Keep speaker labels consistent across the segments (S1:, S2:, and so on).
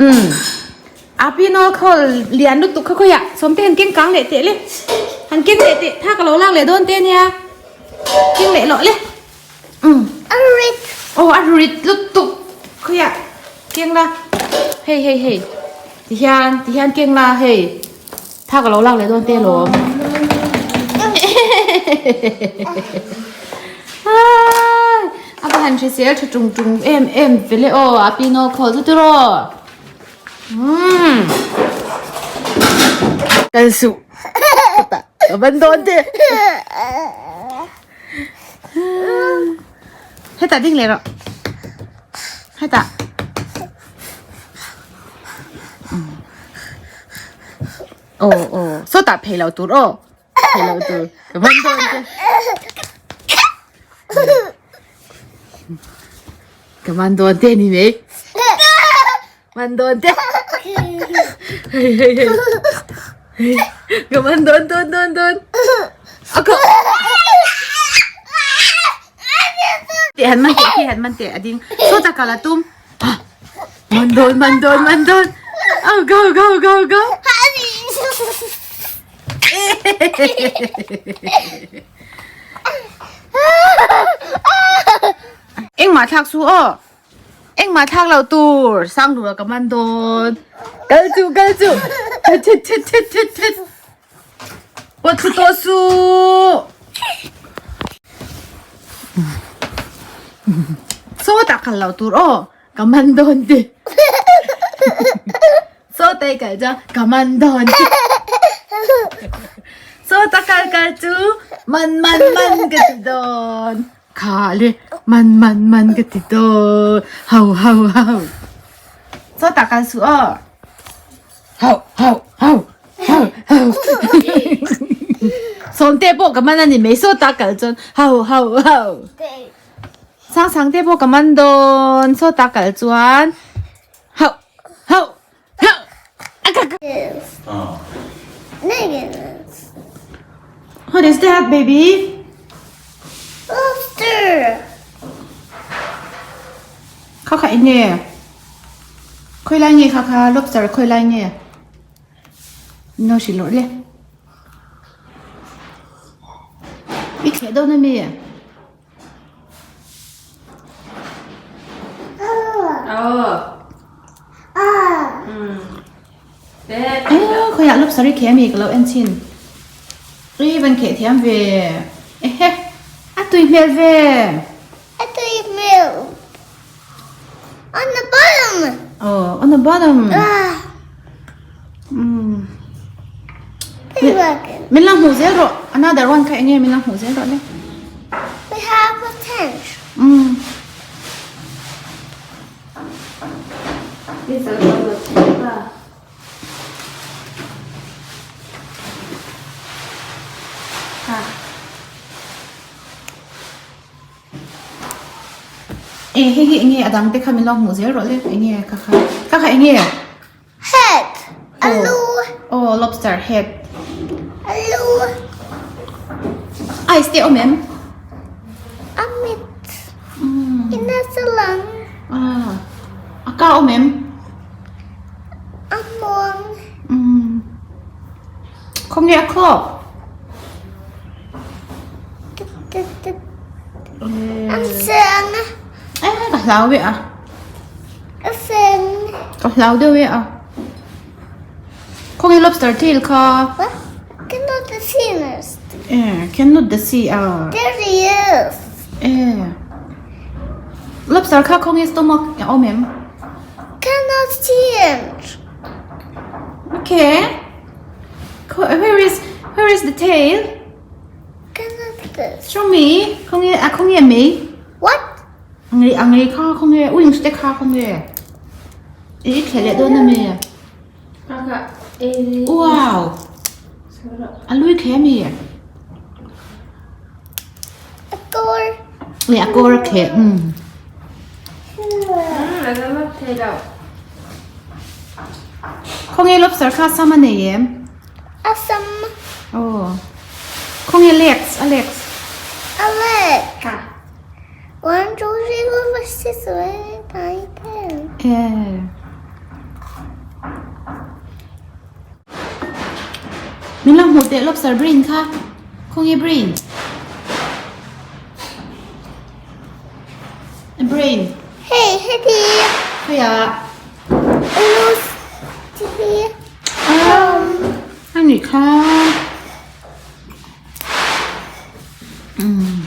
S1: Umm. Api nawl khawl lian lutuk kha khawiah sawmte han keng kang leh teh le. Han keng leh teh tha ka lo lak leh dawn te nia. Keng leh lawh le. Umm.
S2: A rit.
S1: Aw a rit lutuk khawiah keng la. Hei hei hei. Tihian tihian keng la hei. Tha ka lo lak leh dawn te alawm. A va han hrisel tha tung tung em em ve le aw a pi nawl khawl chu tiraw. Umm. Kal suh. Ka ban dawn te. Hetah ding leh rawh. Hetah. Aw aw sawtah phei loh tur aw phei loh tur ka ban dawn che ka ban dawn te ni mai ban dawn te hei hei hei hei ka ban dawn dawn dawn dawn a ka teh han man teh khi han man teh a ding sawtah kal a tum. Man dawn, man dawn, man dawn. Oh, go, go, go, go. Engmah thlak su aw. Engmah thlak lo tur. Sang lura ka man dawn. Kal chu, kal chu. Thit, thit, thit, thit, thit. Pawt thlu tawh suh. Sawtah kal loh tur aw ka man dawn ti. Sawtah i kal chuan ka man dawn ti. Sawtah kal kal chu man man man ka ti dawn. Kha le man man man ka ti dawn. Ho ho ho. Sawtah kal suh aw. Hau hau hau hau hau Sawmte pawh ka man a ni mai sawta kal chuan hau hau hau Sang sang te pawh ka man dawn sawta kal chuan hau hau hau What is that baby?
S2: Lobster.
S1: Kha kha eng nge? Khawi lai nge kha kha lobster khawi lai nge? No hrilh lawrh le. I thleh dawn ami? Khawiah lobster i kheh ami ka lo en chhin. I van kheh thiam ve. Ehe a tui hmel ve.
S2: A tui hmel. On the bottom.
S1: Oh, on the bottom. Ah. Mm. Min lang hmuh zel rawh. Another one kha enge min lang hmuh zel rawh le.
S2: We have a tent.
S1: Mm. E hei hi enge a dang te kha min lo hmuh zel rawh le enge kha kha kha kha enge
S2: Head a lu
S1: aw lobster head
S2: a lu
S1: ice te awm em
S2: a mit ina salang
S1: ah a ka awm em
S2: a muang
S1: khawnge a khawp.
S2: An seng.
S1: Eh, ka hlau ve a.
S2: Ka seng.
S1: Ka hlau deuh ve a. Khawnge lobster tail kha?
S2: What? Cannot the sea nest.
S1: Eh, cannot the sea a.
S2: There he is.
S1: Eh. Lobster kha khawnge stomach a awm em?
S2: Cannot see it.
S1: Okay. Where is where is the tail? Show me. Không nghe à không nghe mấy.
S2: What?
S1: Angri angri kha không nghe. Wings te kha không nghe. Ý khẽ lệ đôi nè mẹ. Wow. A lui khẽ mẹ.
S2: A cor.
S1: Lẹ a cor khẽ. Ừ. Khawnge lobster kha sam a nei em?
S2: A sam.
S1: Aw. Khawnge legs, a legs.
S2: A leg. One, two, three, four, five, six, seven, eight, nine, ten.
S1: Eh. Min lo hmuh teh lobster brain kha. Khawnge brain? A brain.
S2: Hei heti.
S1: Khawiah?
S2: Lus hi.
S1: A nih kha. Umm.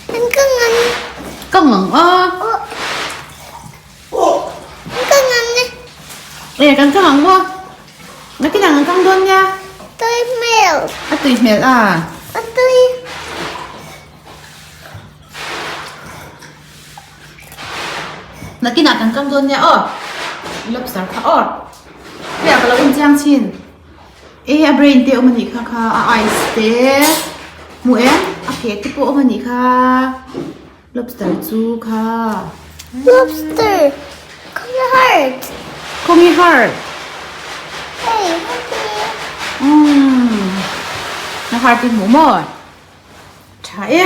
S2: Ka ngang.
S1: Ka ngang a.
S2: Ka ngang e.
S1: E kan ka ngang maw? Nakin ang kang dawn nia.
S2: Tui hmel.
S1: A tui hmel a.
S2: A tui.
S1: Nakin ah kan kang dawn nia aw. Lobster kha aw. Hei ah ka lo inchiang chin. E a brain te awm a nih kha kha a eyes te hmu em a ke te pawh awm a nih kha lobster chu kha.
S2: Lobster khawnge heart.
S1: Khawnge heart.
S2: Hei heti.
S1: Umm a heart i hmu maw? Tha e.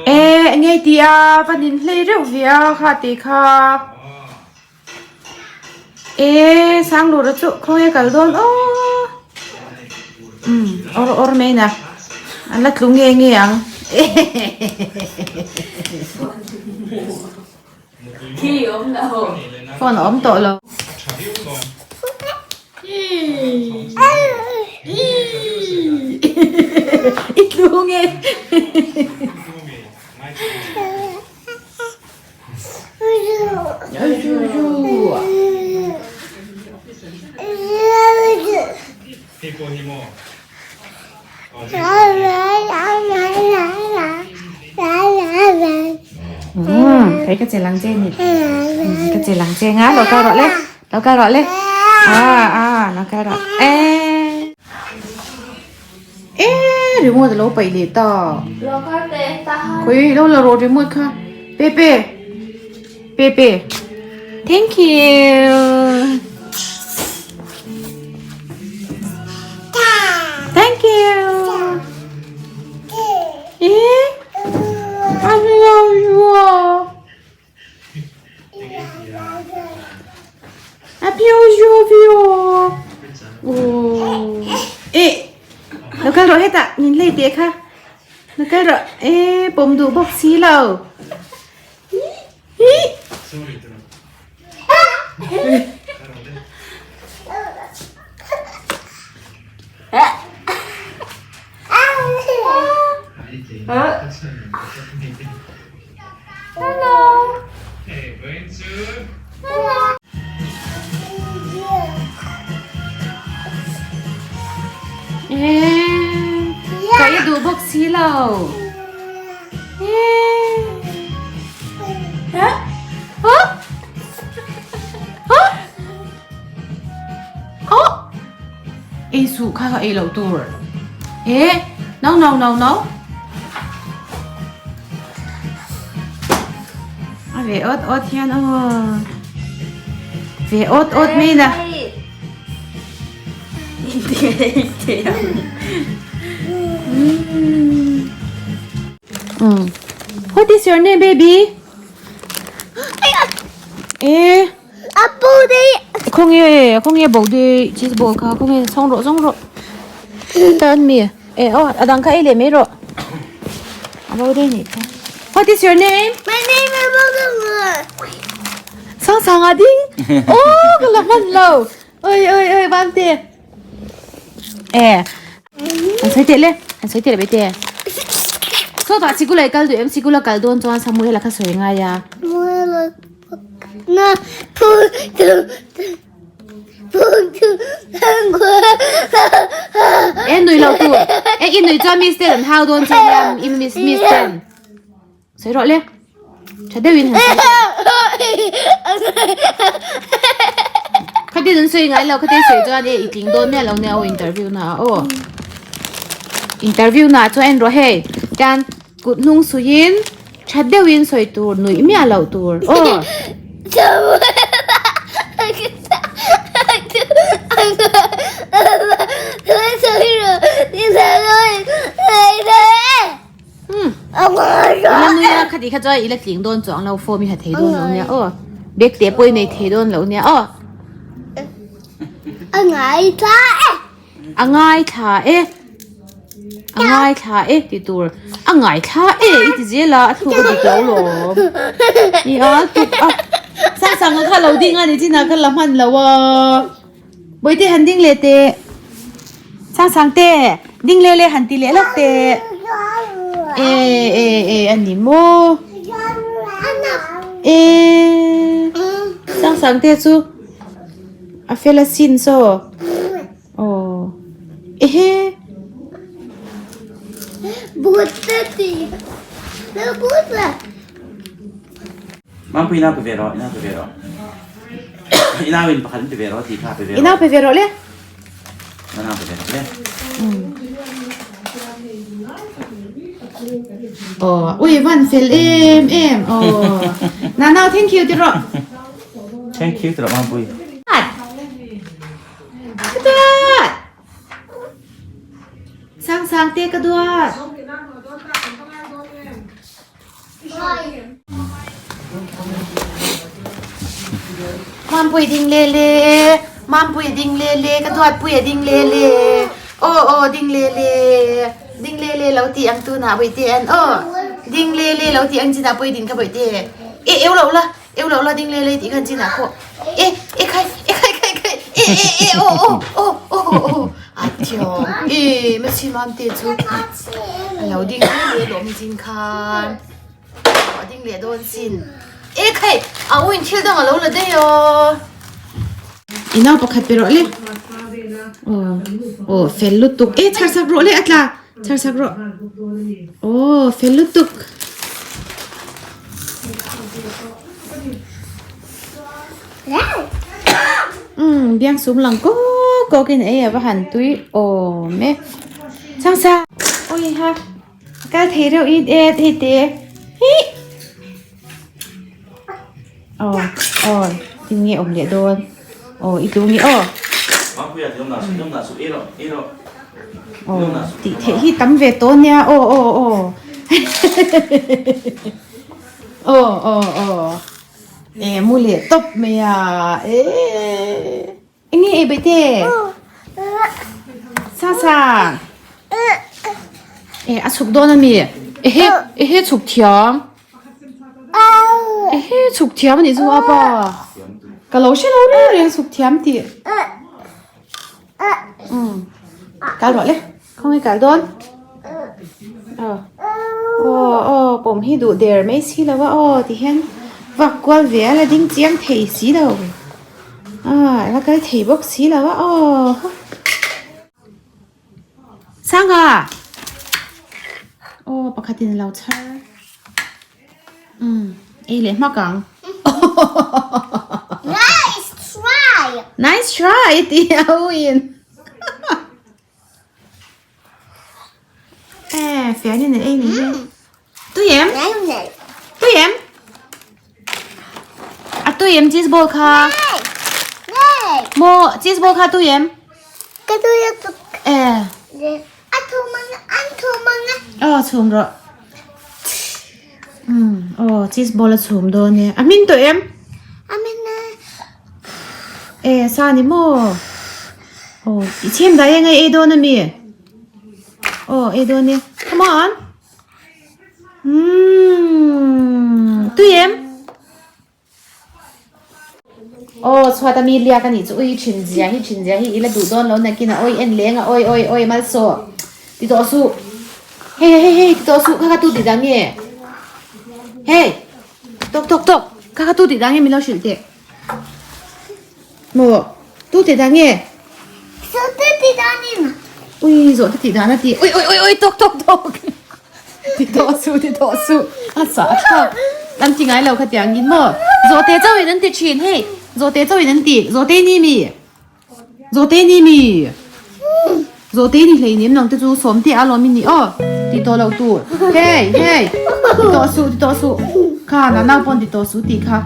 S1: E enge i ti a va nin hlei reuh ve a kha te kha. E Sanglura chu khawnge kal dawn aw umm awr awr mai na an la tlu nge nge ang phone a awm tawh lo. I tlu nge. Thấy cái gì lăng trên nhỉ? Cái gì lăng trên á, nó cao rõ lên, nó cao rõ lên. À à, nó cao rõ. Ê. Ê, remote lo pai leh ta. Khawi lo la rawh remote kha. Pepe. Pepe. Thank you. Thank you. Ê. I love you. A piu piu piu. Ồ. Ê. Nó kêu rồi hết ạ, nhìn lấy tiệc ha. Nó kêu rồi. Ê, bồm đủ bốc xí lầu. Hello. Ka i duh bawk si lo. Ei suh kha ka ei loh tur. Eh, no no no no. A ve awt awt hian aw. Ve awt awt mai na. What is your name baby? Eh.
S2: A bo dei.
S1: Khawnge khawnge bo dei cheese ball kha khawnge sawng rawh sawng rawh. Tan mi. Eh oh a dang kha ei leh mai rawh. A bo dei nih kha. What is your name?
S2: My name is Bogomur.
S1: Sang sang a ding. Oh ka la hman lo. Oi oi oi van te. Eh. An sawi teh le. An sawi teh le bete. Sawtah sikul ah i kal duh em? Sikul a kal dawn chuan Samuel a kha sawi ngai a.
S2: Samuel a na phu tu phu tu
S1: E nui lo tu. E i nui chuan miss ten an hau dawn che nia i miss miss ten. Sawi rawh le. Tha deuhin han sawi teh. Khatin an sawi ngai lo khatin sawi chuan e i tling dawn miah lo nia aw interview na ah aw. Interview na ah chuan en rawh hei tian kut hnung suiin tha deuhin sawi tur nuih miah loh tur aw. Ila nui a khati kha chuan ila tling dawn chuang lo form hi ha thei dawn lo nia aw bag te pawh i nei thei dawn lo nia aw.
S2: A ngaithla e.
S1: A ngaithla e. A ngaithla e ti tur. A ngaithla e i ti zel a, a thluk a dik lo lawm. I a tuk a. Sangsanga kha lo ding a ni chin ah kha la hman lo a. Bawihte han ding leh teh. Sangsang te ding leh leh han ti leh lawk teh. E e e a ni maw. E Sangsang te chu a fel asin saw. Aw ehe.
S3: Mampui inau pe ve rawh, inau pe ve rawh. Inau in pakhat in pe ve rawh ti kha pe ve rawh.
S1: Inau pe ve rawh le.
S3: Inau pe ve rawh le.
S1: Aw, ui van fel em em. Aw. Nanau thank you ti rawh.
S3: Thank you ti rawh Mampui.
S1: Ka duat! Sang sang te ka duat. Mampui ding le le, Mampui ding le le, ka duat pui a ding le le. Aw aw ding le le, ding le le lo ti ang tu na bui te an aw. Ding le le lo ti ang chin a pui din ka bui te. E eu lo la. Eu lo la ding le le tih khan chin ah pawh e e khai e khai khai khai e e e aw aw aw aw aw a thiam e machine mam te chu a lo ding le le lawm chin khan a ding leh dawn sin e khai a u in thil dang a lo la daih aw i nau pakhat pe rawh le aw aw fel lutuk e chhar sak rawh le a tla Char sak rawh. Aw, fel lutuk. Um, biang sum lang ko ko kin ei ava han tui awm e. Chang sa. Oi ha. Kal thei reuh i e thei te. Hi. Aw, aw, tin nge awm leh dawn. Aw, i tu nge aw. Aw, tih theih hi tam ve tawh nia aw aw aw. Aw aw aw. E mu leh tawp mai a e. Eng nge ei baihte? Sa sa. E a chhuk dawn a mi? Ehe ehe chhuk thiam. Ehe chhuk thiam a nih chu apa. Ka lo hre lo reng reng chhuk thiam tih. Um. Kal rawh le. Khawnge kal dawn? Aw. Aw aw pawm hi duh der mai si lo a aw ti hian vak kual ve a la ding chiang thei si lo. Ah la kal thei bawk si lo a aw. Sangha! Aw pakhatin a lo chhar. Umm ei leh hmak ang.
S2: Nice try!
S1: Nice try ti a u in. Eh fian in ei ni hi. Tui em? Tui em? A tui em cheese ball kha? Mo cheese ball kha tui em?
S2: Ka tui a tuk.
S1: Eh.
S2: A thum ang an thum ang.
S1: Aw chhum rawh. Um aw cheese ball a chhum dawn e. A hmin tawh em?
S2: A hmin a.
S1: Eh sa ni maw? Aw i chhem dai eng a ei dawn ami? Aw ei dawn e. Come on. Umm tui em? Aw chhuat ami liak anih chu ui thin zia hi thin zia hi ila duh dawn lo nakin a awi en leng a awi awi awi mal saw ti tawh suh hei hei hei ti tawh suh kha kha tu tih dan nge hei tawk tawk tawk kha kha tu tih dan nge min lo hrilh teh maw tu tih dan nge
S2: zawhte tih dan in
S1: ui zawhte tih dan a ti ui ui ui ui tawk tawk tawk Ti tawh suh, ti tawh suh. A sah thlak. An ti ngai lo kha tiang in maw. Zawhte chauhin an ti thin hei. Zawhte chauhin an ti. Zawhte ni mi? Zawhte ni mi? Zawhte ni hlei nem nang te chu sawmte a lawm i ni aw. Ti tawh loh tur. Hei, hei. Ti tawh suh, ti tawh suh. Kha, nau pawn ti tawh suh tih kha.